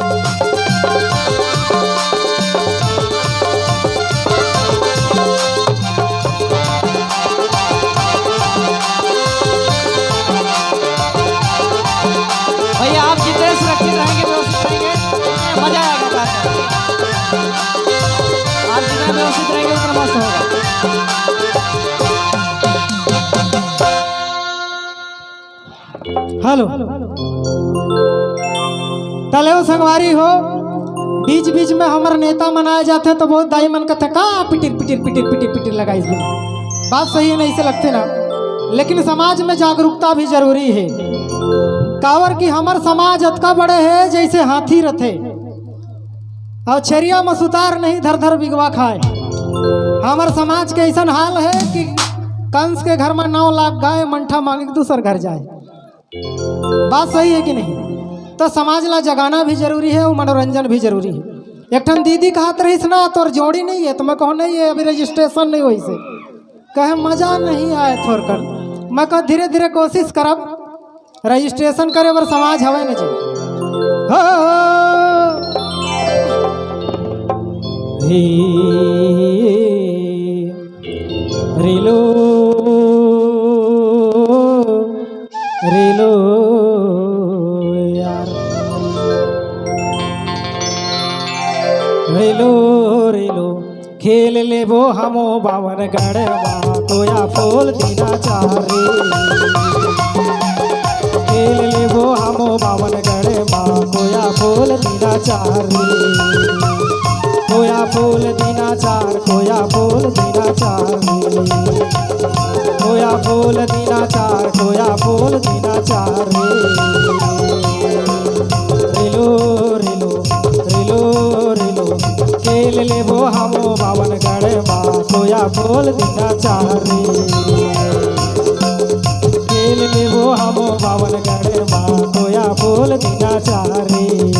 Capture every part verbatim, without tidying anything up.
भैया, आप जितने सुरक्षित रहेंगे, व्यवस्थित रहेंगे, उतने मजा आएगा गाने में। आप जितना व्यवस्थित रहेंगे, उतना मस्त होगा। हेलो। तले हो संगवारी हो, बीच बीच में हमर नेता मन आए जाथे तो बहुत दाई मन कथे, "का पिटिर पिटिर पिटिर पिटिर पिटिर लगाइस बिना?" बात सही है, नहीं से लगथे ना, लेकिन समाज में जागरूकता भी जरूरी है। काबर कि हमर समाज अतका बड़े है जैसे हाथी रथे, अउ छेरिया म सुतार नहीं धर धर बिगवा खाए। हमर समाज के ऐसन हाल है कि कंस के घर में नाव लाग गाय, मंठा मांगे दूसर घर जाए। बात सही है कि नहीं? तो समाज ला जगाना भी जरूरी है अउ मनोरंजन भी जरूरी है। एक ठन दीदी कहत रहिस ना, "तोर जोड़ी नहीं है?" तो मैं कहूँ, "नहीं है, अभी रजिस्ट्रेशन नहीं होइस हे।" कहे, "मजा नहीं आए थोरकन।" मैं कहा, "धीरे धीरे कोशिश करब, रजिस्ट्रेशन करे बर समाज हवय न जी।" हो। हे, रेलो, रेलो यार, रेलो, रेलो, खेल लेबो हमो बावन गढ़ मा, कोया फूल दीना चार रे। खेल लेबो हमो बावन गढ़ मा, कोया फूल दीना चार रे। कोया फूल दीना चार, कोया फूल दीना चार रे। कोया फूल दीना चार, कोया फूल दीना चार रे। रेलो, रेलो, रेलो, रेलो, खेल लेबो हमो बावन गढ़ मा, कोया फूल दीना चार रे। खेल लेबो हमो बावन गढ़ मा, कोया फूल दीना चार रे।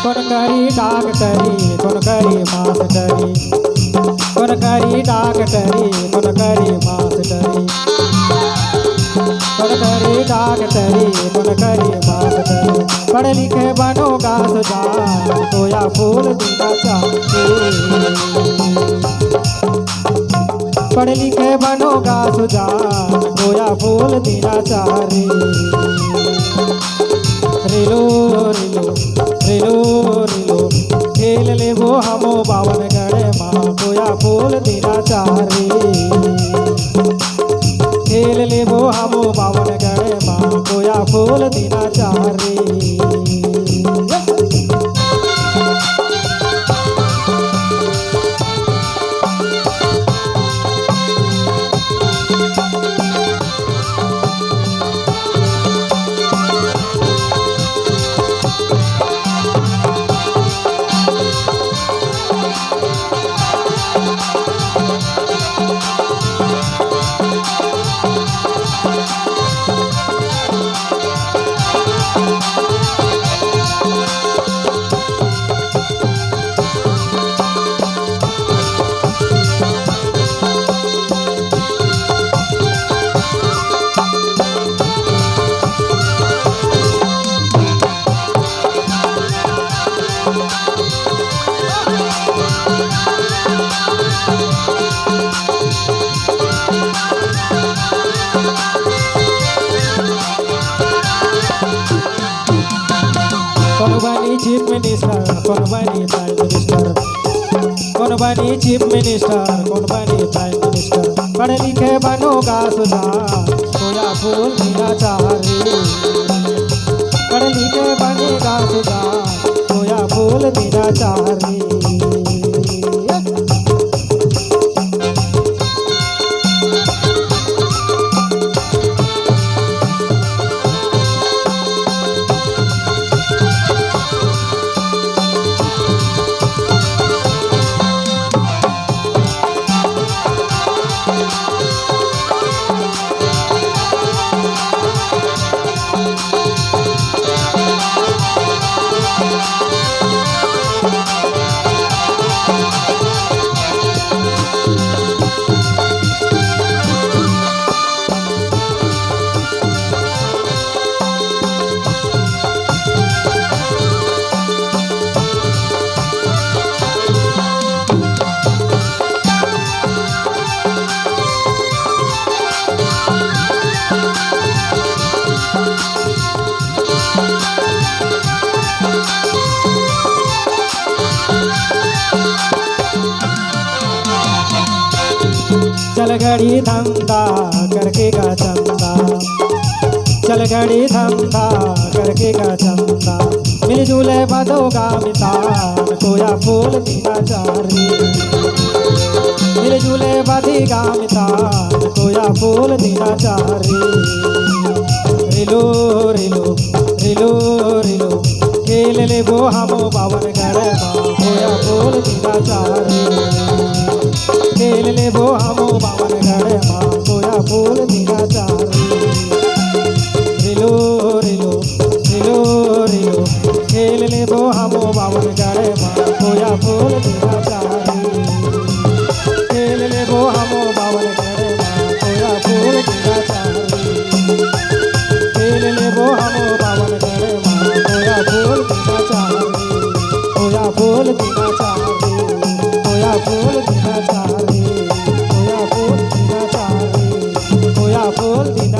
कोन करी डॉक्टरी, कोन करी मास्टरी, कोन करी डॉक्टरी, कोन करी मास्टरी, कोन करी डॉक्टरी, कोन करी मास्टरी। पढ़ लिखे बनो गा सुजान, कोया फूल दीना चार रे। पढ़ लिखे बनो गा सुजान, कोया फूल दीना चार रे। रेलो, रेलो, रेलो, रेलो, खेल लेबो हमो बावन गढ़ मा, कोया फूल दीना चार रे। खेल लेबो हमो बावन गढ़ मा, कोया फूल दीना चार रे। Chief Minister, कोन बनी Prime Minister? कोन बनी Chief Minister, कोन बनी Prime Minister? पढ़े लिखे बनो गा सुजान, सोया फूल बिना चारी। पढ़े लिखे बने गा सुजान, सोया फूल बिना चारी। चल घड़ी धंधा करके गा चंदा, चल घड़ी धंधा करके गा चंदा, मिलजुले बदो गा मितान, सोया फूल बिना चारी। मिलजुले बदी गा मितान, सोया फूल बिना चारी। रिलो, रिलो, रिलो, रिलो, खेल लेबो हमो बावन गढ़ मा, सोया फूल बिना चारी। खेल लेबो हमो बावन गढ़ मा, सोया फूल बिना चारी। रिलो, रिलो, रिलो, रिलो, खेल लेबो हमो बावन गढ़ मा, सोया फूल बिना चारी। खेल लेबो हमो बावन गढ़ मा, सोया फूल बिना चारी। खेल लेबो हमो बावन गढ़ मा, सोया फूल बिना चारी। सोया फूल बिना चारी, सोया फूल बिना चारी, सोया फूल बिना चारी, सोया फूल बिना